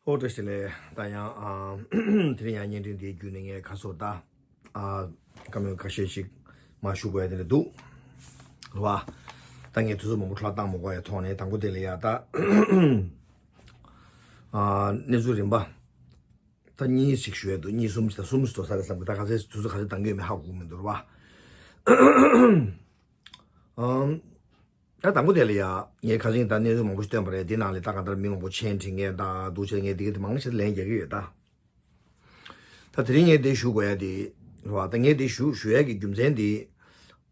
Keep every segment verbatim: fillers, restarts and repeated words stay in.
ཨོ་བཀྲ་ཤིས་བདེ་ལེགས། ད་ཡང་ཨ་དེ་རིང་ཡང་བརྙན་འཕྲིན་འདིའི་བརྒྱུད་ནས་ངས་ཁ་སོ་ད་ཨ་བཀའ་མོལ་ཁ་ཤས་ཤིག་མ་ཞུ་དགོས་ཡ་དེ་འདྲ་འདུག་རེད་བ། ད་ངས་དུས་ཚོད་མང་པོ་འཕྲོ་བརླག་བཏང་མ་དགོས་ཡ་ཐོག་ནས། དང་པོ་དེ་ལ་ཡ་ད་ཨ་གནས་ཚུལ་རིམ་པ་ད་གཉིས་ཤིག་ཞུ་ཡ་འདུག་གཉིས་གསུམ་ཞིག་ད་གསུམ་ཞིག་འགྲོ་ས་རེད་བསམ་གི། ད་ག་ཚོད་དུས་ཚོད་ག་ཚོད་འདང་གི་ཡོད་མེད་ཧ་གོ་གི་མི་འདུག་རེད་བ། ཨམ། ད་དང་པོ་དེ་ལ་ཡ་ངས་ཁ་སང་ད་གནས་ཚུལ་མང་པོ་ཞིག་བཏོན་པ་རེད། དེ་ནང་ལ་ད་གང་ལྟར་མི་མང་པོ་མཆན་བྲིས་མཁན་དང་སྡུག་ཆེ་མཁན་དེ་ག་དེ་མང་ཆེ་ལན་རྒྱག་གི་ཡོད་ད། ད་དེ་རིང་ངས་འདི་ཞུ་དགོས་ཡ་དེ་རེད་བ། ད་ངས་འདི་ཞུ་ཞུ་ཡ་གི་རྒྱུ་མཚན་དེ་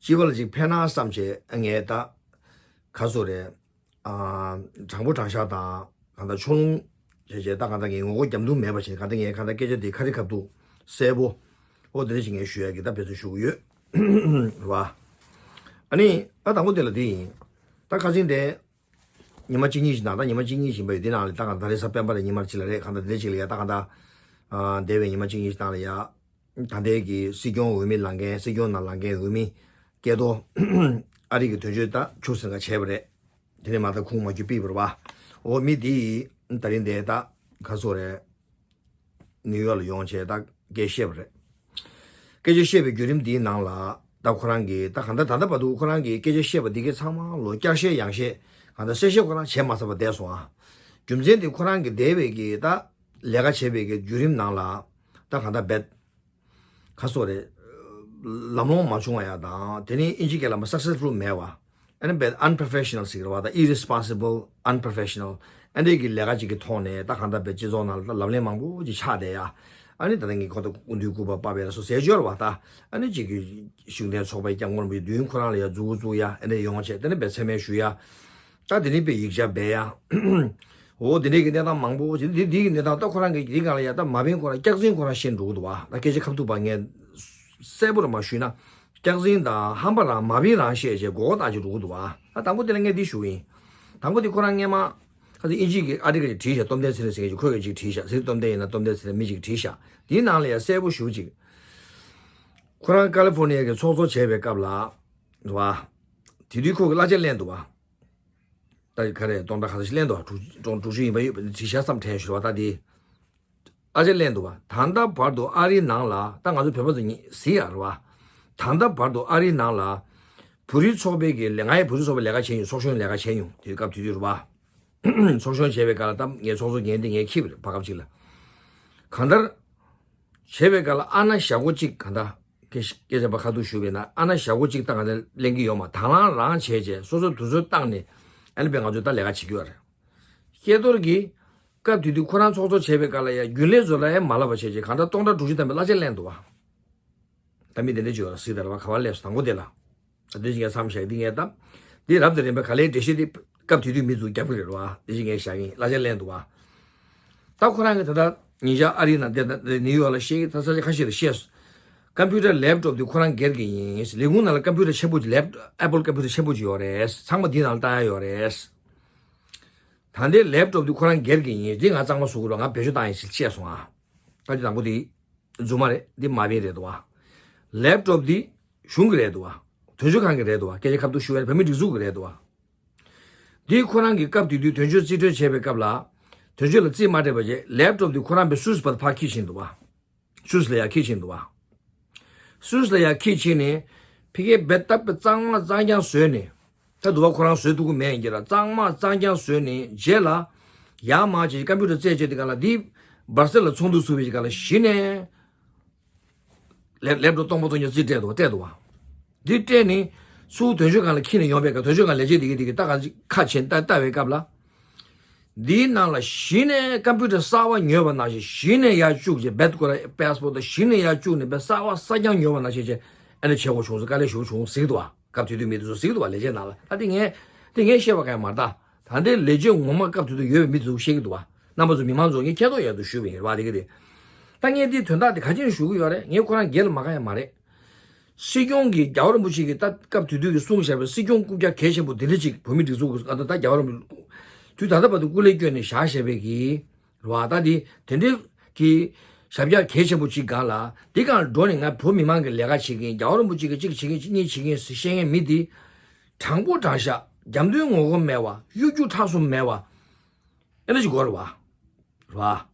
སྤྱི་པ་ལ་ཅིག་ཕན་ན་བསམ་བྱས་ངས་ད་ག་ཚོད་རེད། ཨ་དྲང་པོ་དྲང་བཞག་དང་གང་ལྟར་ཕྱོགས་ལྷུང་བྱས་བྱས་ད་གང་ལྟར་ངས་ངོ་རྒོལ་རྒྱབ་མདུན་མེད་པ་བྱས། གང་ལྟར་ངས་གང་ལྟར་སྐད་ཆ་དེ་ཁ་རི་ཁ་ཐུག་གསལ་པོ་ཨོ་དེ་འདྲ་ཞིག་ངས་ཞུ་ཡ་གི་ད་འབད་བརྩོན་ཞུ་གི་ཡོད་རེད་བ། ཨ་ནི་ད་དང་པོ་དེ་ལ་དེ་ཡིན། ད་ཁ་སང་དེ་ཉི་མ་གཅིག་གཉིས་ཤིག་དང་། ད་ཉི་མ་གཅིག་གཉིས་ཤིག་ཡིན་པ་ཡོད། དེ་ནང་ལ་ད་གང་ལྟར་རེས་གཟའ་སྤེན་པ་རེད། ཉི་མ་གཅིག་ལ་རེད། གང་ལྟར་དེ་འདྲ་ཅིག་ལ་ཡ་ད་གང་ལྟར་ཨ་འདས་པའི་ཉི་མ་གཅིག་གཉིས་ཤིག་དང་ལ་ཡ། ད་ལྟའི་གི་སྲིད་སྐྱོང་འོས་མི་ལངས་མཁན། སྲིད་སྐྱོང་ནང་ལངས་མཁན་འོས་མི་སྐལ་རྡོར་ཨ་རི་གི་དོན་གཅོད་ད་ཁྱུག་ཟེར་ག་བྱས་པ་རེད། དེ་ནས་མ་ད་ཁུངས་མ་འཁྱོལ་ཕིག་པ་རེད་བ། འོ་མི་དེ་ད་རིང་དེ་ད་ག་ཚོད་རེད། ནིའུ་ཡོག་ལ་ཡོང་བྱས་ད་སྐད་བཤད་པ་རེད། སྐད་ཆ་བཤད་པའི་བརྒྱུད་རིམ་འདིའི་ནང་ལ་ད་ཁོ་རང་གིས་ད་གང་ལྟར་ད་ལྟ་བར་དུ་ཁོ་རང་གིས་སྐད་ཆ་བཤད་པ་འདི་གའི་ཚང་མ་ལོ་བསྐྱར་བཤད་ཡང་བཤད་གང་ལྟར་གསལ་བཤད་ཁོ་རང་བྱས་མ་ཚར་བ་བསྡད་སོང་ཨ། རྒྱུ་མཚན་དེ་ཁོ་རང་གིས་འདས་པའི་གི་ད་ལས་ཀ་བྱས་པའི་གི་བརྒྱུད་རིམ་ནང་ལ་ད་གང་ལྟར་བེད་ཁ་སོ་རེད། ལམ་ལྷོང་མ་བྱུང་བ་ཡ་དང་། དེ་ནི་ཨིན་ཇི་སྐད་ལ་མ་སག་སེ་སི་ཕུལ་མེད་བ། ཨ་ནི་བེད་ཨན་པོ་རོ་ཕེ་ཤི་ནལ་ཟེར་གི་རེད་བ། ད་ཨི་རེ་སི་པོན་སི་བལ་ཨན་པོ་རོ་ཕེ་ཤི་ནལ་ཨ་འདྲས་ཀྱི་ལས་ཀ་ཅིག་གི་ཐོག་ནས་ད་གང་ལྟར་བེད་སྤྱི་ཚོགས་ནང་ལ་ད་ལབ་གླེང་མང་པོ་ཅིག་ཆགས་བསྡད་ཡ། ཨ་ནི་ད་ལྟ་ངས་ཁོ་ད་སྐུ་མདུན་སྐུ་པར་པ་བས་ལ་སོ་ཟེར་སྦྱོར་བ་ད། ཨ་ནི་ཅིག་གི་གཞུང་འབྲེལ་ཚོགས་པའི་སྐྱབས་མགོན་རིན་པོ་ཆེ་མདུན་ཁོ་རང་ལ་ཡ་མཛུབ་གུ་བཙུགས་ཡ། ཨ་ནི་ཡོང་བྱས་དེ་ནི་བེད་མཚན་སྨད་ཞུ་ཡ། ད་དེ་ནི་བེད་ཡིག་ཆ་བེད་ཡ། འོ་དེ་འདྲས་ཀྱི་གནས་སྟངས་མང་པོ་ཅིག་འདི་འདི་གི་གནས་སྟངས་ད་ཁོ་རང་གི་འདི་གང་ལ་ཡ་ད་མ་བིན་ཁོ་རང་སྐྱག་རྫུན་ཁོ་རང་བཤད་འགྲོ་གི་འདུག་བ། ད་སྐད་ཆ་ཁ་ཐུག་པ་ངས་གསལ་པོ་ར་མ་ཞུས་ན། སྐྱག་རྫུན་དང་ཧམ་པ་རང་མ་བིན་རང་བཤད་བྱས་མགོ་སྐོར་བཏང་བྱས་འགྲོ་གི་འདུག་བ། ད་དང་པོ་དེ་ལ་ངས་འདི་ཞུ་གི་ཡིན། དང་པོ་དེ་ཁོ་རང་སྔས་མ་ཁ་ཚ་ཨིན་ཇི་གི་ཨ་ཊི་ཀལ་ཅིག་བྲིས་ཤག་སྟོབས་ལྡན་ཚེ་རིང་ཟེར་མཁན་ཅིག་ཁོས་གི་ཅིག་བྲིས་ཤག་ཟེར། སྟོབས་ལྡན་ཡིན་ན་སྟོབས་ལྡན་ཚེ་རིང་མི་ཅིག་བྲིས་ཤག་དེའི་ནང་ལ་ཡ་གསལ་པོ་ཞུ་ཅིག་ཁོ་རང་ཀ་ལི་ཧྥོར་ནི་ཡ་གི་ཚོགས་གཙོ་བྱས་པའི་སྐབས་ལ་རེད་བ། དེ་དུས་ཁོ་གི་གླ་ཆ་ལེན་འདུག་བ། ད་ག་རེ་སྟོང་ཕྲག་ག་ཚོད་ཞིག་ལེན་འདུག་དྲུག་དྲུག་ཅུ་ཡིན་པ་ཡོད་པ་འདི་བྲིས་ཤག་བསམ་དྲན་ཞུ་བ་ད་འདི། ཨ་ཅེ་ལེན་འདུག་བ། ད་ལྟ་བར་དུ་ཨ་རིའི་ནང་ལ་ད་ང་ཚོ་བོད་པ་ཚོ་གཟིགས་ཡ་རེད་བ། ད་ལྟ་བར་དུ་ཨ་རིའི་ནང་ལ་བོད་རིགས་ཚོགས་པའི་གི་ལས་ང་ཡི་བོད་རིགས་ཚོགས་པའི་ལས་ཀ་བྱས་མྱོང་། ཚོགས་གཞོན་ལས་ཀ་བྱས་མྱོང་། དེ་སྐབས་དེ་དུས་རེད་བ། ཚོགས་གཞོན་བྱས་པའི་སྐབས་ལ་ད་ངའི་ཚོགས་གཙོ་འགན་དེ་ངས་འཁྱེར་བ་རེད། བར་སྐབས་ཅིག་ལ། གང་ལྟར། བྱས་པའི་སྐབས་ལ་ཨ་ན་ཞག་པོ་གཅིག་གང་ལྟར་སྐད་སྐད་ཆ་པ་ཁ་ཐུག་ཞུས་པས་ན། ཨ་ན་ཞག་པོ་གཅིག་ད་གང་ལྟར་ལེན་གྱི་ཡོད་མ། དང་བླངས་རང་བྱས་བྱས་སོ་སོ་དུས་ཚོད་བཏང་ནས་ཨ་ནི་པས་ང་ཚོས་ད་ལས་ཀ་བྱེད་ཀྱི་ཡོད་རེད། སྐལ་རྡོར་གྱིས་སྐབས་དེ་དུས་ཁོ་རང་ཚོགས་གཙོ་བྱས་པའི་སྐབས་ལ་ཡང་རྒྱུན་ལས་ཚོ་ལ་ཡང་མ་ལབ་པ་བྱས་བྱས་གང་ལྟར་སྟོང་ཕྲག་དྲུག་ཅུ་ཐམ་པའི་གླ་ཆ་ལེན་འདུག་བ། ད་མི་དེ་འདྲ་ཅིག་ཡོད་རེད་ཟེར། ད་རེད་བ། ག་པར་སླེབས་སོང་དང་པོ་དེ་ལ། ད་དེ་བཞིན་ངས་མཚམས་བཞག་འདི་ངས་བཏབ། འདི་རབ་དང་རིམ་པ་ག་ལེར་འགྲེལ་བཤད་འདི་སྐབས་དེ་དུས་མི་ཚོས་རྒྱབ་ཀྱི་རེད་བ། དེ་བཞིན་ངས་བཞག་ཡིན། གླ་ཆ་ལེན་འདུག་བ། ད་ཁོ་རང་གིས་ད་ལྟ་ཉིན་ཞག་ཨ་རིའི་ནང་བསྡད་ད་ནིའུ་ཡོག་ལ་བཤད་ཀྱི། ད་ས་ཆ་ཁ་ཤས་ལ་བཤད་སོང་། ཀམ་པུ་ཊར་ལེབ་ཊོབ་འདི་ཁོ་རང་སྒེར་གྱི་ཡིན། ལས་ཁུངས་ནང་ལ་ཀམ་པུ་ཊར་ཆེན་པོ་ཅིག་ལེབ་ཨེ་པལ་ཀམ་པུ་ཊར་ཆེན་པོ་ཅིག་ཡོད་རེད། ཚང་མ་འདི་ནང་ལ་བཏང་ཡ་ཡོད་རེད། ད་ལྟའི་ལེབ་ཊོབ་འདི་ཁོ་རང་སྒེར་གྱི་ཡིན། འདི་ང་གཙང་མ་བཟོ་དགོས་རེད། ང་བེད་སྤྱོད་བཏང་ཡིན་ཟེར་བཤད་སོང་ཨ། ད་འདི་དང་པོ་འདི། རྫུན་མ་རེད། འདི་མ་བིན་རེད་འདུག་བ། ལེབ་ཊོབ་འདི་གཞུང་གི་རེད་འདུག་བ། དོན་གཅོད་ཁང་གི་རེད་འདུག་བ། སྐད་ཆ་ཁ་ཐུག་ཞུ་བའི་བོད་མི་སྒྲིག་འཛུགས་ཀྱི་རེད་འདུག་བ། འདི་ཁོ་རང་གིས་སྐབས་དེ་དུས་དོན་གཅོད་རྩིས་སྤྲོད་བྱས་པའི་སྐབས་ལ། དོན་གཅོད་ལ་རྩིས་མ་སྤྲད་པ་བྱས། ལེབ་ཊོབ་འདི་ཁོ་རང་པའི་སུད་སི་བར་ཕར་འཁྱེར་ཕྱིན་འདུག་བ། སུད་སི་ལ་ཡར་འཁྱེར་ཕྱིན་འདུག་བ། སུད་སི་ལ་ཡར་འཁྱེར་ཕྱིན་ནས་ཕ་གིར་བེད་སྟབས་པའི་གཙང་མ་གཙང་རྐྱང་བཟོས་ནས། ད་འདུག་བ། ཁོ་རང་བཟོས་ཐུབ་ཀྱི་མེད་ཡིན་གྱི་ར། གཙང་མ་གཙང་རྐྱང་བཟོས་ནས་རྗེས་ལ་ཡར་མར་བྱས། ཀམ་པུ་ཊར་རྩད་བཅད་དེ་ག་ལ་འདི་སྦར་སེལ་ལ་ཚོགས་འདུ་ཚུགས་པའི་ག་ལ་གཞི་ནས། ལེབ་ལེབ་ཊོབ་སྟོང་པ་སྟོང་རྐྱང་རྩིས་སྤྲད་འདུག་སྤྲད་འདུག་བ། འདི་སྤྲད་ནས་ཚུར་དོན་གཅོད་ཁང་ལ་འཁྱེར་ནས་ཡོང་བའི་སྐབས། དོན་གཅོད་ཁང་ལས་བྱེད་དེ་གི་དེ་གི་ད་ག་ཁ་ཕྱེ་ལྟ་ལྟ་བའི་སྐབས་ལ། འདིའི་ནང་ལ་གཞི་ནས་ཀམ་པུ་ཊར་གསར་པ་ཉོས་པ་ནང་བཞིན་གཞི་ནས་ཡར་བཅུག་བྱས། བེད་ཁོ་ར་པེ་སི་པོར་ཊི་གཞི་ནས་ཡར་བཅུག་ནས་བེད་གསར་པ་གསར་རྐྱང་ཉོས་པ་ནང་བཞིན་བྱས། ཨ་ནི་བྱེད་དགོས་བྱུང་ཟེར། དཀའ་ལས་ཞེ་པོ་བྱུང་ཟེར་གྱི་འདུག་བ། སྐབས་དེ་དུས་མི་དེ་ཚོ་ཟེར་གྱི་འདུག་བ། ལས་བྱེད་ནང་ལ། ད་དེ་ངས་དེ་ངས་བཤད་པ་གང་ཡང་མ་རེད་ད། ད་ལྟའི་ལས་བྱེད་ངོ་མ་སྐབས་དེ་དུས་ཡོད་པའི་མི་དེ་ཚོ་བཤད་ཀྱི་འདུག་བ། རྣམ་པ་ཚོ་མི་མང་ཚོ་ངས་ཁྱེད་ཐོག་ཡག་ཏུ་ཞུས་པ་ཡིན་རེད་བ། དེ་གི་དེ། ད་ངས་འདིའི་དོན་དག་དེ་ག་ཅི་ནས་ཞུ་གི་ཡོད་རེད། ངས་ཁོ་རང་སྒེར་ལ་མ་དགའ་ཡ་མ་རེད། སྲིད་སྐྱོང་གིས་རྒྱལ་བ་རིན་པོ་ཆེ་གིས་ད་སྐབས་དེ་དུས་ཀྱི་གསུངས་བཞག་པའི་སྲིད་སྐྱོང་རྐུབ་བཀྱག་གལ་ཆེན་པོ་འདི་འདྲ་ཅིག་བོད་མི་སྒྲིག་འཛུགས་ཀྱི་ད་ལྟ་རྒྱལ་བ་རིན་པོ་དུས་ད་ལྟ་བར་དུ་སྐུ་ལས་བསྐྱོན་ནས་བཞག་བཞག་པའི་གི་རེད་བ། ད་འདི་དེ་འདྲའི་གི་ཞབས་བཀྱག་གལ་ཆེན་པོ་ཅིག་སྒང་ལ། འདི་སྒང་ལ་འགྲོ་ནས་ང་བོད་མི་མང་གི་ལས་ཀ་བྱེད་མཁན། རྒྱལ་བ་རིན་པོ་ཆེ་གིས་གཅིག་བྱེད་མཁན་གཉིས་བྱེད་མཁན་ཟེར་བཤད་མཁན་མི་འདི། དྲང་པོ་དྲང་བཞག་རྒྱབ་མདུན་ངོ་རྒོལ་མེད་པ། གཡོ་སྒྱུ་མཐའ་གསུམ་མེད་པ། ཨེ་འདྲ་ཅིག་དགོས་རེད་བ། རེད་བ།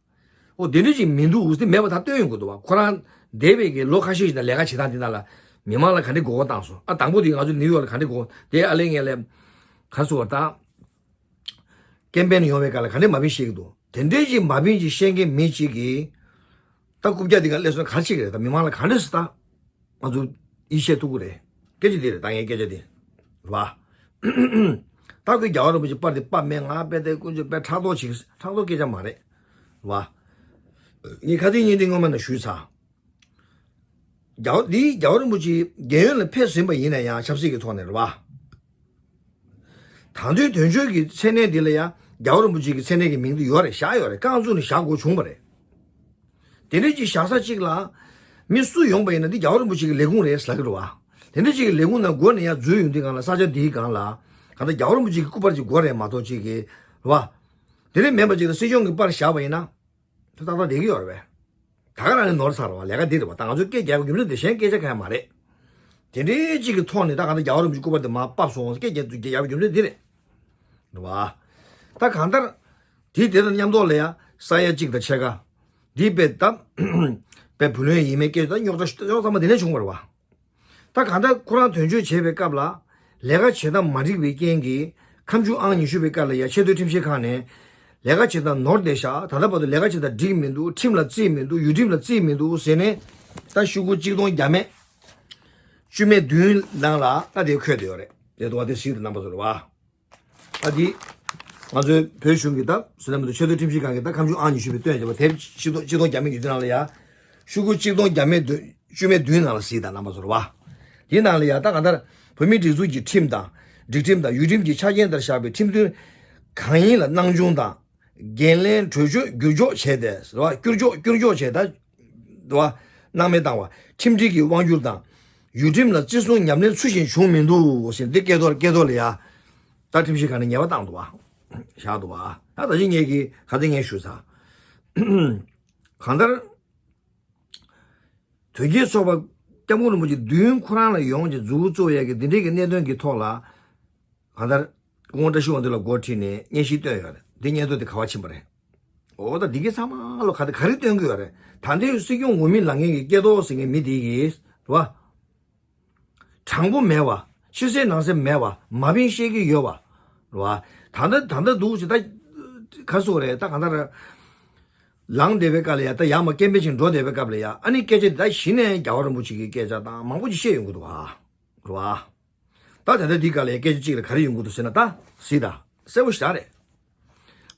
ཨོ་དེ་འདྲ་ཅིག་མི་འདུག་ཟེར་མེད་པ་ད་སྟོན་ཡོང་གི་འདུག་བ། ཁོ་རང་འདས་པའི་གི་ལོ་ཁ་ཤས་ཤིག་ད་ལས་ཀ་བྱེད་སྟངས་འདི་ནང་ལ་མི་མང་ལ་ག་འདྲ་མགོ་སྐོར་བཏང་སོང་། ཨ་དང་པོ་དེ་ང་ཚོ་ནིའུ་ཡོག་ལ་ག་འདྲ་མགོ་སྐོར་དེ་ཨ་ལེ་ངས་ལས་ག་སོ་བ་ད་ཀེམ་པེན་ཡོང་བའི་སྐབས་ལ་ག་འདྲ་མ་ཕིན་བཤད་ཀྱི་འདུག་དེ་འདྲའི་ཅིག་མ་ཕིན་ཅིག་བཤད་མཁན་མི་ཅིག་གིས་ད་རྐུབ་བཀྱག་འདི་ག་སླེབས་སོང་ག་ཅིག་རེད། ད་མི་མང་ལ་ག་འདྲ་སེ་ད། ང་ཚོ་ཡིད་ཆེས་ཐུབ་ཀྱི་རེད། སྐད་ཆ་འདི་རེད་ད་ངའི་སྐད་ཆ་འདི། རེད་བ། ད་ཁོས་རྒྱལ་བ་རིན་པོ་ཆེ་པར་དེ་པར་མེད་ང་དཔེ་དེ་དཀོན་མཆོག་དཔེ་ཕྲག་དོག་ཅིག་ཕྲག་དོག་སྐད་ཆ་མ་རེད། རེད་བ། ངས་ཁ་སང་ཉིན་འདི་སྔོན་མ་ནས་ཞུས་ཚར། རྒྱལ་བ་འདི་རྒྱལ་བ་རིན་པོ་ཆེ་རྒན་ཡོལ་ལ་ཕེབས་ཟིན་པ་ཡིན་ན་ཡང་ཆབ་སྲིད་ཀྱི་ཐོག་ནས་རེད་བ། ད་དུང་དོན་གཅོད་ཀྱི་མཚན་གནས་འདི་ལ་ཡང་རྒྱལ་བ་རིན་པོ་ཆེ་གི་མཚན་གནས་ཀྱི་མིང་དེ་ཡོད་རེད། བཞག་ཡོད་རེད། རྐང་བཙུགས་ནས་བཞག་དགོས་བྱུང་བ་རེད། དེ་འདྲ་ཅིག་བཞག་ས་གཅིག་ལ་མི་སུ་ཡོང་པ་ཡིན་ན་འདི་རྒྱལ་བ་རིན་པོ་ཆེ་གི་ལས་ཁུངས་རེད་ཟེར་གི་རེད་བ། དེ་འདྲ་ཅིག་གི་ལས་ཁུངས་ནང་སྒོ་ནས་ཡར་འཛུལ་ཡོང་དུས་སྒང་ལ་ས་ཆ་འདིའི་སྒང་ལ་གང་ལྟར་རྒྱལ་བ་རིན་པོ་ཆེ་གི་སྐུ་པར་ཅིག་དགོས་རེད་མ་གཏོགས་ཅིག་གི་རེད་བ། དེ་འདྲ་མིན་པ་ཅིག་ལ་སྲིད་སྐྱོང་གི་པར་བཞག་པ་ཡིན་ན། དེ་ཏག་ཏག་བསྡད་ཀྱི་ཡོད་རེད་པས། ད་ག་རང་ནས་ནོར་ཚར་བ་ལས་ཀ་འདི་རེད་པ། ད་ང་ཚོས་སྐད་རྒྱག་རྒྱུ་མཚན་དེ་གཞན་སྐད་ཆ་གང་ཡང་མ་རེད། དེ་འདྲའི་གཅིག་གི་ཐོག་ནས་ད་ག་ད་རྒྱལ་བ་རིན་པོ་ཆེ་སྐུ་པར་དེ་མར་ཕབ་སོང་། སྐད་རྒྱག་རྒྱག་རྒྱག་རྒྱུ་མཚན་འདི་རེད། རེད་པ། ད་གང་ལྟར། དེ་དེ་དང་མཉམ་ཐོག་ལ་ཡ་ས་ཡ་གཅིག་དང་ཕྱེད་ཀ་འདི་པས་ད་པས་བུ་ལོན་ཡིན་མིན་སྐད་ཆ་ད་རྙོག་དྲ་རྙོག་ཚ་མ་དེ་འདྲ་བྱུང་བ་རེད་པ། ད་གང་ལྟར་ཁོ་རང་དོན་གཅོད་བྱེད་པའི་སྐབས་ལ་ལས་ཀ་བྱེད་སྟངས་མ་འགྲིག་པའི་རྐྱེན་གྱིས་ཁ་མཆུ་ཨང་ཉི་ཤུ་པའི་སྐབས་ལ་ཡ་ཆེས་མཐོའི་ཁྲིམས་ཞིབ་ཁང་ནས་ལས་ཀ་བྱེད་སྟངས་ནོར་བསྡད་ཤག་ད་ལྟ་བར་དུ་ལས་ཀ་བྱེད་སྟངས་འགྲིག་མི་འདུག་ཁྲིམས་ལ་བརྩིས་མི་འདུག་ཡུལ་ཁྲིམས་ལ་བརྩིས་མི་འདུག་ཟེར་ནས་ད་ཤོག་གུ་གཅིག་སྟོང་བརྒྱ་མེད་བཅུ་མེད་བདུན་ནང་ལ་ད་དེ་འཁོད་བསྡད་ཡོད་རེད། དེ་དུ་བ་དེ་གཟིགས་དང་རྣམ་པ་ཚོ་རེད་པ། ཨ་དེ། ང་ཚོའི་བོད་གཞུང་གི་ད་བསོད་ནམས་དང་ཆེས་མཐོའི་ཁྲིམས་ཞིབ་ཁང་གི་ད་ཁ་མཆུ་ཨང་ཉི་ཤུ་པའི་བཏོན་བྱས་པ་དེབ་ཆིག་སྟོང་ཆིག་སྟོང་བརྒྱ་མེད་ཉི་ཤུ་ནང་ལ་ཡ། ཤོག་གུ་གཅིག་སྟོང་བརྒྱ་མེད་བདུན་བཅུ་མེད་བདུན་ནང་ལ་གཟིགས་དང་རྣམ་པ་ཚོར་བ། དེའི་ནང་ལ་ཡ་ད་གང་ལྟར་བོད་མིའི་སྒྲིག་འཛུགས་ཀྱི་ཁྲིམས་དང་། སྒྲིག་ཁྲིམས་དང་ཡུལ་ཁྲིམས་ཀྱི་ཆ་རྐྱེན་ལྟར་བཞག་པའི་ཁྲིམས་མཐུན་གང་ཡིན་ལ་སྣང་ཆུང་དང་། འགན་ལེན་གྲོས་ཆོད་བསྒྱུར་འཇོག་བྱས་ཏེ་ཟེར་བ་བསྐྱུར་འཇོག་བསྐྱུར་འཇོག་བྱས་ད། དུ་བ། སྣང་མེད་བཏང་བ། ཁྲིམས་སྒྲིག་གི་དབང་སྒྱུར་དང་། ཡུལ་ཁྲིམས་ལ་བརྩི་སྲུང་ཉམས་ལེན་ཚུལ་བཞིན་བྱུང་མི་འདུག་ཟེར་འདི་སྐལ་རྡོར་སྐལ་རྡོར་ལ་ཡ། ད་ཁྲིམས་ཞིབ་ཁང་ནས་ཉེས་པ་བཏང་འདུག་བ། བཞག་འདུག་བ། ད་ད་ཅི་ངས་ཀྱི་ཁ་ཚིག་ངས་ཞུ་ས། གང་ལྟར། དོལ་རྒྱལ་ཚོགས་པ་སྐྱབས་མགོན་རིན་པོ་ཆེ་མདུན་ཁོ་རང་ལ་ཡོང་བྱས་མཛུབ་གུ་བཙུགས་ཡ་གི་འདི་འདྲའི་གི་གནད་དོན་གྱི་ཐོག་ལ། གང་ལྟར། སྐུ་ངོ་བཀྲ་ཤིས་དབང་འདུས་ལགས་འགོ་ཁྲིད་ནས་སྙན་ཞུ་བཏོན་ཡོད་རེད། འདི་སྙན་ཐོ་དེ་ག་པར་ཕྱིན་པ་རེད། འོ་ད་འདི་གི་ཚང་མ་ལོ་ག་དེ་ག་རེ་སྟོན་གི་ཡོད་རེད། ད་ལྟའི་སྲིད་སྐྱོང་ངོ་མ་ལབ་མཁན་གྱི་སྐལ་རྡོར་ཟེར་མཁན་མི་དེ་གིས་རེད་བ། དྲང་པོ་མེད་བ། ཕྱི་གསལ་ནང་གསལ་མེད་བ། མ་ཕིན་བཤད་ཀྱི་ཡོད་བ། རེད་བ། ད་ལྟ་ད་ལྟ་འདུག་ཟེར་ད། ག་སོ་རེད་ད་གང་ལྟར། ལངས་བསྡད་པའི་སྐབས་ལ་ཡ་ད་ཡར་མར་སྐད་འབོད་བྱས་འགྲོ་བསྡད་པའི་སྐབས་ལ་ཡ་ཨ་ནི་སྐད་ཆ་དེ་ད་གཞི་ནས་རྒྱལ་བ་རིན་པོ་ཆེ་གི་སྐད་ཆ་དང་མང་པོ་ཅིག་བཤད་ཡོང་གི་འདུག་བ། རེད་བ། ད་ད་ལྟ་འདི་ག་ལ་སྐད་ཆ་གཅིག་ལ་ག་རེ་ཡོང་གི་འདུག་ཟེར་ན་ད་གཟིགས་དང་གསལ་པོ་ཞེ་དྲག་རེད།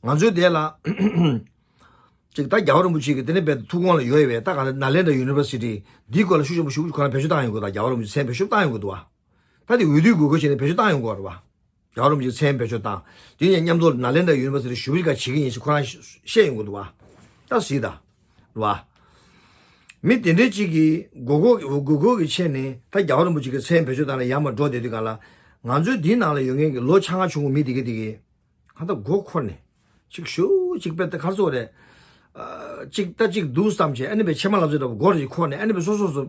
ང་ཚོའི་དེ་ལ་ཅིག་ད་རྒྱལ་བ་རིན་པོ་ཆེ་གི་དེ་ནས་རྦད་དེ་ཐུགས་དགོངས་ལ་ཡོད་པའི་ད་ག་ལ་ནཱ་ལེནྡྲ་ཡུ་ནི་ཝར་སི་ཊི་འདིའི་སྐོར་ལ་ཤུགས་ཆེན་པོ་ཞུ་ཁོ་རང་བེད་སྤྱོད་བཏང་ཡོང་གི་འདུག་རྒྱལ་བ་རིན་པོ་ཆེ་མཚན་བེད་སྤྱོད་བཏང་ཡོང་གི་འདུག་བ། ད་དེ་འོས་བསྡུའི་དགོས་མཁོ་བྱས་ནས་བེད་སྤྱོད་བཏང་ཡོང་གི་རེད་བ། རྒྱལ་བ་རིན་པོ་ཆེ་མཚན་བེད་སྤྱོད་བཏང་། དེ་ནས་མཉམ་དུ་ནཱ་ལེནྡྲ་ཡུ་ནི་ཝར་སི་ཊི་ཞུ་བར་ག་བྱེད་ཀྱི་ཡིན་ཞེས་ཁོ་རང་བཤད་ཡོང་གི་འདུག་བ། ད་གཟིགས་དང་། རེད་བ། མི་དེ་འདྲའི་གཅིག་གིས་མགོ་སྐོར་མགོ་སྐོར་གྱི་ཆེད་ནས་ད་རྒྱལ་བ་རིན་པོ་ཆེ་གི་མཚན་བེད་སྤྱོད་བཏང་ནས་ཡར་མར་འགྲོ་བསྡད་དུས་གང་ལ། ང་ཚོའི་འདིའི་ནང་ལ་ཡོད་མཁན་གྱི་ལོ་ཆ་ལྔ་ཆུང་ངུ་མི་དེ་གས་དེ་གས། གང་ལྟར་མགོ་འཁོར་ནས། ཅིག་ཞུ་ཅིག་དཔེ་ད་ག་རེ་ཟེར་དགོས་རེད། ཨ། ཅིག་ད་ཅིག་འདུག་བསམ་བྱས་ཨ་ནི་བའི་ཕྱེ་མ་ལབ་ཙེ་འདྲ་པོ་མགོ་རེ་ཅིག་འཁོར་ནས་ཨ་ནི་བའི་སོ་སོ་སོ།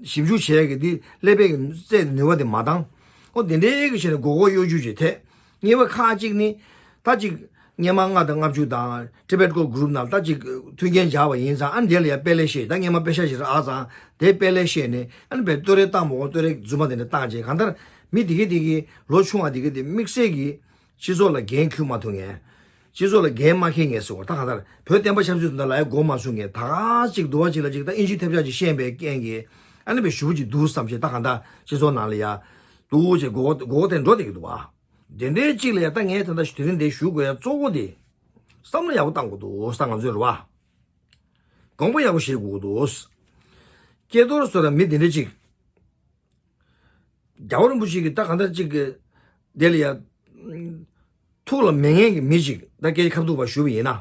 ཞིབ་འཇུག་བྱས་ཀྱི་འདི་ཀླད་པའི་གི་རྩལ་ནུས་པ་དེ་མ་འདང་། ཨོ་དེ་འདྲའི་གི་བྱས་ནས་མགོ་སྐོར་གཡོ་སྒྱུ་ཅིག་ཐེབས། གཉིས་པ་ཁག་ཅིག་ནི། ད་ཅིག་སྔོན་མ་ལྔ་དང་ལྔ་བཅུ་དང་Tibet Core Group ནང་ད་ཅིག་མཐུན་རྐྱེན་སྦྱར་བ་ཡིན་ཙང་ཨ་ནི་དེ་ལ་ཡ་དཔེ་ལེགས་བཤད་ད་སྔོན་མ་པེ་ཤ་ཞིག་རག་ཙང་དེ་དཔེ་ལེགས་བཤད་ནས་ཨ་ནི་བའི་བསྟོད་ར་བཏང་མ་འོང་བསྟོད་ར་རྫུན་མ་དེ་འདྲ་བཏང་བྱས་གང་ལྟར་མི་དེ་གས་དེ་གས་ལོ་ཆུང་བ་དེ་གས་དེ་དམིགས་བསལ་གྱི། སྤྱི་ཚོགས་ལ་འགན་འཁུར་མ་ཐུབ་མཁན། སྤྱི་ཚོགས་ལ་འགན་མ་འཁྱེར་མཁན་ཟེར་བ་ད་གང་ལྟར་བོད་བསྟན་པ་ཆབ་སྲིད་དོན་དག་ལ་ཡ་མགོ་མ་ཚོས་མཁན་ད་ག་ཅིག་འདུལ་བ་ཅིག་ལ་ཅིག་ད་ཨིན་ཇིའི་ཐབས་ཆག་ཅིག་ཤེས་པའི་རྐྱེན་གྱིས་ཨ་ནི་བའི་ཞུ་བ་ཅིག་འདུག་བསམ་བྱས་ད་གང་ལྟར་སྤྱི་ཚོགས་ནང་ལ་ཡ་འདུག་ཅེས་མགོ་སྐོར་མགོ་སྐོར་དེ་འགྲོ་བསྡད་ཀྱི་འདུག་བ། དེ་འདྲའི་ཅིག་ལ་ཡ་ད་ངས་ད་ལྟ་དེ་རིང་འདི་ཞུ་དགོས་ཡ་གཙོ་བོ་དེ། བསམ་བློ་ཡག་པོ་བཏང་དགོས་འདུག་ས་ང་ཚོས་རེད་བ། དགོངས་པ་ཡག་པོ་བཞེས་དགོས་འདུག་སྐལ་རྡོར་ཟེར་བ་མི་དེ་འདྲ་ཅིག་རྒྱལ་བ་རིན་པོ་ཆེ་གི་ད་གང་ལྟར་ཅིག་གི་དེ་ལ་ཡ། ཐུགས་ལ་མེད་མཁན་གྱི་མི་ཅིག་ད་སྐད་ཆ་ཁ་ཐུག་པ་ཞུ་བ་ཡིན་ན།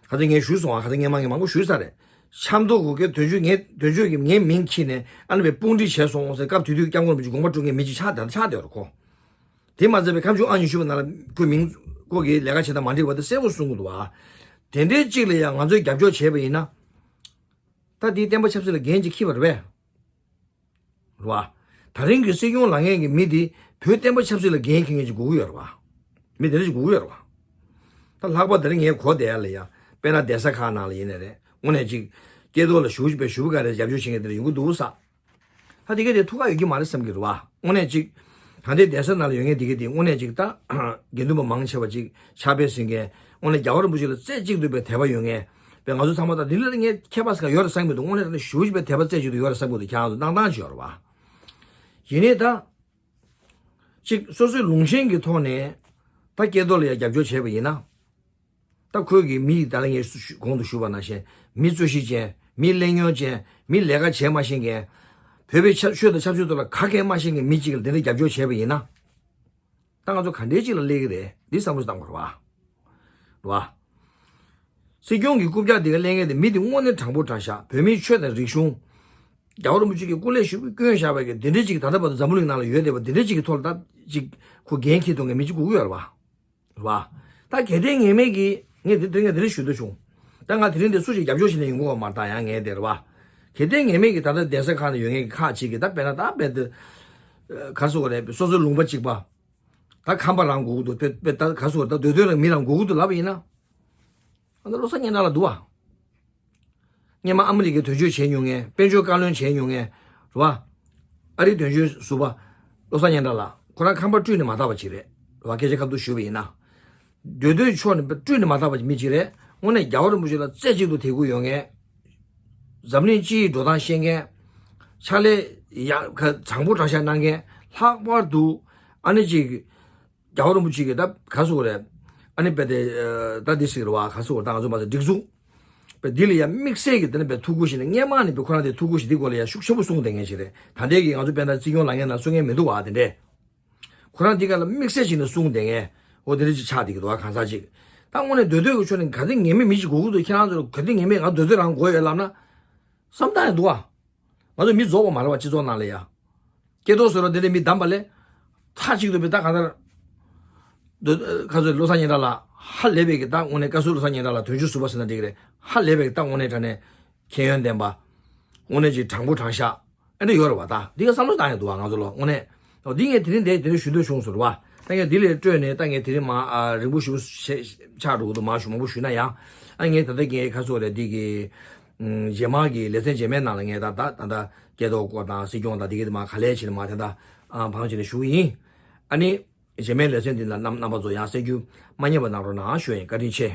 ཁ་ཚ་ངས་ཞུས་སོང་ཨ་ཁ་ཚ་ངས་མ་ངས་མང་པོ་ཞུས་ས་རེད། ཆབ་མདོ་གུ་གེ་དོན་གཅོད་ངས་དོན་གཅོད་ཀྱི་ངའི་མིང་ཁྱེར་ནས་ཨ་ནི་བའི་དཔུང་སྒྲིག་བྱས་སོང་ཟེར་སྐབས་དེ་དུས་སྐྱབས་མགོན་རིན་པོ་ཆེ་དགོངས་པ་སྤྲོད་མཁན་མི་ཅིག་ཆགས་བསྡད་ཆགས་བསྡད་ཡོད་རེད་ཁོ། དེ་མ་ཚད་པའི་ཁ་མཆུ་ཨང་ཉི་ཤུ་པ་ནང་ལ་ཁོའི་མིང་ཁོ་གི་ལས་ཀ་བྱེད་སྟངས་མ་འགྲིག་པ་དེ་གསལ་པོ་གསུང་གི་འདུག་ཨ། དེ་འདྲའི་གཅིག་ལ་ཡང་ང་ཚོས་རྒྱབ་སྐྱོར་བྱས་པ་ཡིན་ན། ད་དེའི་བསྟན་པ་ཆབ་སྲིད་ལ་འགན་ཅིག་འཁྱེར་བ་རེད་པས། རེད་བ། ད་རིང་གི་སྲིད་སྐྱོང་ལངས་མཁན་གྱི་མི་དེ་བོད་བསྟན་པ་ཆབ་སྲིད་ལ་འགན་འཁྱེར་མཁན་ཅིག་དགོས་ཀྱི་ཡོད་རེད་བ། མི་དེ་འདྲ་ཅིག་དགོས་ཀྱི་ཡོད་རེད་བ། ད་ལྷག་པར་དེ་རིང་ངས་གོ་བསྡད་ཡ་ལ་ཡ། དཔེར་ན་གདན་ས་ཁག་ནང་ལ་ཡིན་ནའི་རེད། དངོས་གནས་ཅིག་སྐྱེས་ཐོག་ལ་ཞུ་བཞིན་པའི་ཞུ་བ་ག་རེ་རྒྱབ་སྐྱོར་བྱེད་མཁན་དེ་འདྲ་ཡོང་གི་འདུག་ས། ད་དེ་ག་དེ་ཐུགས་ཁག་ཡོད་ཀྱི་མ་རེད་བསམ་གྱི་རེད་བ། དངོས་གནས་ཅིག་ད་ལྟའི་གདན་ས་ནང་ལ་ཡོད་མཁན་དེ་ག་དེ་དངོས་གནས་ཅིག་ད་དགེ་འདུན་པ་མང་ཆེ་བ་ཅིག་ཕྱག་དཔེ་གཟིགས་མཁན། དངོས་གནས་རྒྱལ་བ་རིན་པོ་ཆེ་ལ་རྩེ་གཅིག་ཏུ་པའི་དད་པ་ཡོད་མཁན། པའི་ང་ཚོ་ཚང་མ་ད་འདི་ལ་ངས་ཁྱད་པར་ཟེར་ག་ཡོད་རེད་བསམ་གྱི་འདུག་དངོས་གནས་ད་ནི་ཞུ་བཞིན་པའི་དད་པ་རྩེ་གཅིག་ཏུ་ཡོད་རེད་བསམ་གྱི་འདུག་ཁྱེད་རང་ཚོ་སྣང་བཏང་ཅིག་ཡོད་རེད་བ། ཡིན་ནའི་ད། གཅིག་སོ་སོའི་ལུང་ཆེན་གྱི་ཐོག་ནས་ད་སྐལ་རྡོར་ལ་ཡང་རྒྱབ་སྐྱོར་བྱས་པ་ཡིན་ན། ད་ཁོས་གི་མི་ད་ལ་ངས་གོང་དུ་ཞུས་པ་ནང་བཞིན་མི་རྩོད་གཞི་ཅན། མི་གླེང་སྙོང་ཅན། མི་ལས་ཀ་བྱེད་མ་ཤེས་མཁན། བོད་པའི་ཆབ་ཆོས་དང་ཆབ་སྲིད་ཐོག་ལ་ག་གེ་མ་ཤེས་མཁན་མི་གཅིག་ལ་དེ་འདྲ་རྒྱབ་སྐྱོར་བྱས་པ་ཡིན་ན། ད་ང་ཚོ་ག་འདྲའི་ཅིག་ལ་སླེབས་ཀྱི་རེད། འདི་བསམ་བློ་བཏང་དགོས་རེད་བ། རེད་བ། སྲིད་སྐྱོང་གི་རྐུབ་བཀྱག་འདི་ག་གླེང་མཁན་དེ་མི་དེ་དངོས་གནས་དྲང་པོ་དྲང་བཞག་བོད་མིའི་ཆོས་དང་རིག་གཞུང་། རྒྱལ་བ་རིན་པོ་ཆེ་གིས་སྐུ་ལས་ཞུགས་པའི་བསྐྱོན་བཞག་པའི་གི་དེ་འདྲའི་ཅིག་ད་ལྟ་བར་དུ་འཛམ་བུ་གླིང་ནང་ལ་ཡོད་བསྡད་པ་དེ་འདྲའི་ཅིག་གི་ཐོག་ལ་ད་ཅིག་ཁོ་འགན་འཁྱེར་ཐུབ་མཁན་མི་གཅིག་དགོས་ཀྱི་ཡོད་རེད་བ། རེད་བ། ད་གལ་ཏེ་ངེས་མེད་ཀྱིས་ངས་དེ་དེ་ངས་དེ་འདྲ་ཞུ་འདོད་བྱུང་། ད་ང་དེ་རིང་འདིར་སུ་ཞིག་རྒྱབ་སྐྱོར་བྱེད་ནས་ཡོང་གི་ཡོད་མ་རེད། ད་ཡང་ངས་དེ་རེད་བ། གལ་ཏེ་ངེས་མེད་ཀྱིས་ད་ལྟ་གདན་ས་ཁག་ནས་ཡོད་མཁན་གྱི་ཁག་ཅིག་གིས་ད་དཔེར་ན་ད་དཔེ་དེ། ག་རེ་ཟེར་དགོས་རེད། སོ་སོའི་ལུང་པ་གཅིག་པ། ད་ཁམས་པ་རང་དགོས་ཀྱི་འདུག་དཔེ་དཔེ་ད་ག་རེ་ཟེར་དགོས་རེད། ད་སྡོད་དོན་རང་མི་རང་དགོས་ཀྱི་འདུག་ལབ་པ་ཡིན་ན། ཨ་ད་བློ་བཟང་སྙན་གྲགས་ལགས་འདུག་བ། སྔོན་མ་ཨ་མི་རི་ཀའི་དོན་གཅོད་བྱས་མྱོང་མཁན། དཔལ་འབྱོར་བཀའ་བློན་བྱས་མྱོང་མཁན། རེད་བ། ཨ་རིའི་དོན་གཅོད་ཟུར་པ། བློ་བཟང་སྙན་གྲགས་ལགས་ཁོ་རང་ཁམས་པ་བཀྲུས་ནས་མ་དག་པ་ཅིག་རེད། རེད་བ། སྐད་ཆ་ཁ་ཐུག་ཞུས་པ་ཡིན་ན། སྡོད་སྡོད་ཕྱོགས་ནས་བཀྲུས་ནས་མ་དག་པ་མི་ཅིག་རེད། དངོས་གནས་རྒྱལ་བ་རིན་པོ་ཆེ་ལ་རྩེ་གཅིག་ཏུ་དད་གུས་ཡོད་མཁན། འཛམ་གླིང་སྤྱིའི་འགྲོ་སྟངས་ཤེས་མཁན། ཕྱག་ལས་ཡག་ག་དྲང་པོ་དྲང་བཞག་གནང་མཁན། ལྷག་པར་དུ་ཨ་ནི་ཅིག་རྒྱལ་བ་རིན་པོ་ཆེ་གིས་ད་ག་རེ་ཟེར་དགོས་རེད། ཨ་ནི་དཔེ་དེ་ད་འདི་ཟེར་གྱི་རེད་བ། ག་རེ་ཟེར་དགོས་རེད། ད་ང་ཚོ་མ་ཟད་སྒྲིག་འཛུགས་དཔེ་འདི་ལ་ཡང་དམིགས་བསལ་གྱི་དེ་ནས་དཔེ་ཐུགས་ཁུར་བཞེས་ནས། སྔོན་མ་ནས་དཔེ་ཁོ་རང་དེ་ཐུགས་ཁུར་བཞེས། འདི་སྐོར་ལ་ཡང་ཤུགས་ཆེན་པོ་གསུངས་བསྡད་མཁན་ཞིག་རེད། ད་ལྟའི་གི་ང་ཚོ་དཔེར་ན་སྲིད་སྐྱོང་ལངས་མཁན་ནང་གསུང་མཁན་མི་འདུག་བ། དེ་འདྲས། ཁོ་རང་འདི་ག་ལ་དམིགས་བསལ་བྱས་ནས་གསུངས་བསྡད་མཁན། འོ་དེ་འདྲ་ཅིག་ཆགས་བསྡད་ཀྱི་འདུག་བ། གང་ཟག་ཅིག་ད་དངོས་གནས་སྡོད་སྡོད་ཀྱི་ཕྱོགས་ནས་ག་ཚོད་ངེས་མེད་མི་ཞིག་དགོས་ཀྱི་འདུག་ཁྱེད་རང་ཚོར་ག་དུས་ངེས་མེད་ང་སྡོད་སྡོད་རང་དགོས་ཡོད་ལབ་ན། བསམ་སྟངས་ཡང་འདུག་བ། ང་ཚོ་མི་རྫོགས་པ་མ་རེད་བ། སྤྱི་ཚོགས་ནང་ལ་ཡ། སྐལ་རྡོར་ཟེར་བ་འདི་འདྲའི་མི་བདམས་པ་ལས། མཐའ་གཅིག་ཏུ་བི་ད་གང་ལྟར། ཁ་སོ་བློ་བཟང་སྙན་གྲགས་ལགས་ཧ་ལས་པའི་གི་ད་དངོས་གནས། བཀའ་ཟུར་བློ་བཟང་སྙན་གྲགས་ལགས་དོན་གཅོད་ཟུར་པ་ཟེར་ན་འགྲིག་གི་རེད། ཧ་ལས་པའི་གི་ད་དངོས་གནས་དྲང་གནས་ཁྱད་ཡོན་ལྡན་པ། དངོས་གནས་ཅིག་དྲང་པོ་དྲང་བཞག་ཨེ་འདྲ་ཡོད་རེད་བ། ད་འདི་ག་བསམ་བློ་བཏང་ཡ་འདུག་བ། ང་ཚོ་ལོ་དངོས་གནས། འོ་འདི་ངས་དེ་རིང་འདིར་དེ་འདྲ་ཞུ་འདོད་བྱུང་ཟེར་བ། ད་ངས་འདི་ལས་སྤྲོས་ནས་ད་ངས་དེ་རིང་མ་ཨ་རིང་པོ་ཞེ་པོ་ཆགས་འགྲོ་གི་འདུག་མང་ཞུ་མང་པོ་ཞུས་ན་ཡང་། ཨ་ངས་ད་ལྟ་ངས་ཁ་སོ་རེད། འདི་གི་རྗེས་མ་གི་ལེ་ཚན་རྗེས་མའི་ནང་ལ་ངས་ད་ད་ད་ད་སྐལ་རྡོར་སྐོར་དང་སྲིད་སྐྱོང་དང་འདི་གི་དེ་མ་ག་ལེ་བྱས་ནས་མ་དེ་ད་ཨ་བང་བྱས་ནས་ཞུ་གི་ཡིན། ཨ་ནི་རྗེས་མའི་ལེ་ཚན་འདི་ལ་རྣམ་རྣམ་པ་ཚོ་ཡང་གསལ་རྒྱུ་མ་བསྙེལ་བ་གནང་རོགས་གནང་ཞུ་ཡིན། བཀའ་དྲིན་ཆེ།